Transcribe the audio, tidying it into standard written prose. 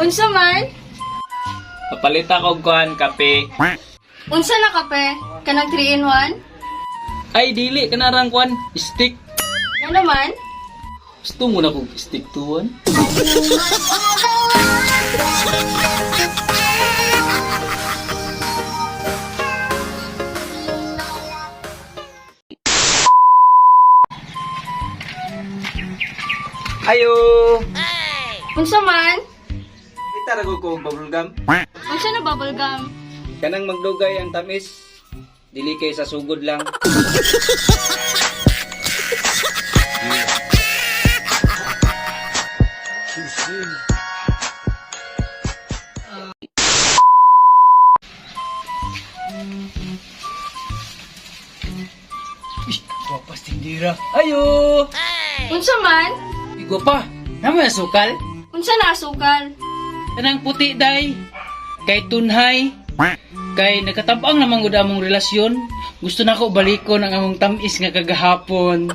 Unsa man? Papalita ko kuan kape. Unsa na kape? Kanang 3 in 1? Ay dili kanarang kuan stick. Nga naman? Gusto mo na kog stick to one? Ayo! Unsa man? Itara ko kog bubble gum. Unsa na bubble gum? Kanang magdugay ang tamis. Dili kay sa sugod lang. Guwapas tindira. Ayo! Unsa man? Igwapa, naman asukal. Unsa na asukal? Tanang puti day. Kay tunhay. Kay nakatabang naman gud among relasyon. Gusto na ko balikon ang among tamis nga kagahapon.